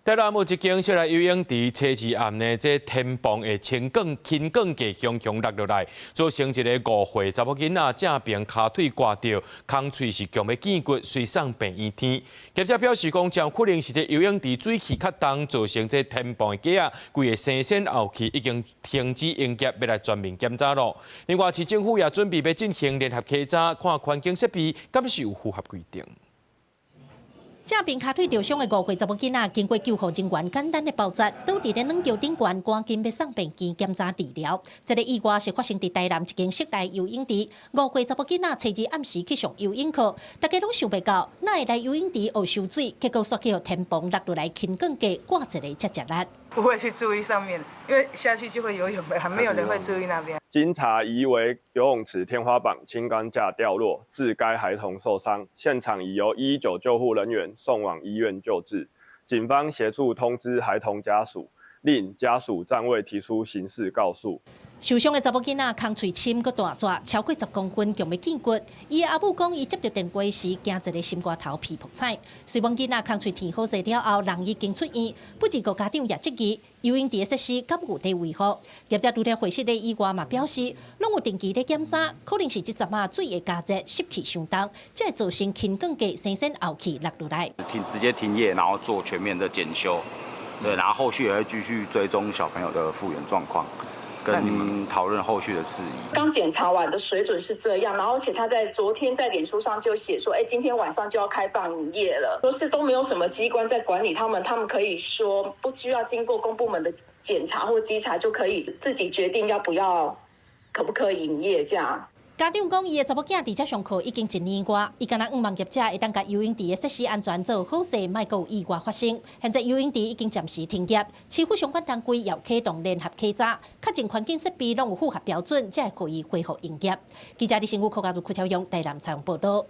台南有一間室內游泳池，初二暗呢，這天棚的輕鋼輕鋼架雄雄落落來，造成一个5歲查某囡仔正爿跤腿割著，空喙是強欲見骨，隨送病院天。業者表示講，真有可能是這游泳池水氣較重，造成這天棚的架仔規个生鉎後去，已經停止營業，欲來全面檢查咯。另外，市政府也準備欲進行聯合稽查，看環境設備敢是有符合規定。正爿跤腿著傷的5歲查某囡仔，經過救護人員簡單的包紮，倒佇咧軟橋頂懸，趕緊欲送病院檢查治療。這个意外是發生佇台南一間室內游泳池，5歲查某囡仔初二暗時去上游泳課，大家攏想袂到，哪會來游泳池學泅水，結果煞去予天棚落落來輕鋼架割一个遮吃力。不會去注意上面，因為下去就會游泳了，還沒有人會注意那邊。經查疑為游泳池天花板輕鋼架掉落，致該孩童受傷，現場已由119救護人員送往醫院救治，警方協助通知孩童家屬，令家屬暫未提出刑事告訴。受傷的查某囡仔空喙深閣大逝，超過10公分，強欲見骨。伊的阿母講，伊接著電話時，驚一个心肝頭皮噗彩。雖罔囡仔空喙天好勢了後，人已經出院，不過家長也質疑游泳池的設施敢有佇維護。業者除了會室的以外，嘛表示攏有定期咧檢查，可能是這陣仔水的加熱濕氣傷重，才會造成輕鋼架生鉎後去落落來。停直接停業，然後做全面的檢修，對，然後後續也會繼續追蹤小朋友的復原狀況，跟你們討論後續的事宜。剛檢查完的水準是這樣，然後而且他在昨天在臉書上就寫說，哎，今天晚上就要開放營業了，說是都沒有什麼機關在管理他們，他們可以說不需要經過公部門的檢查或稽查就可以自己決定要不要，可不可以營業這樣。家長講，伊的查某囝佇遮上課已經一年外，伊敢若向望業者會當共游泳池的設施安全做好勢，莫閣有意外發生。現在游泳池已經暫時停業，市府相關單位也啟動聯合稽查，確認環境設備攏有符合標準，才會予伊恢復營業。記者李新武、柯家如、柯超勇台南採訪報道。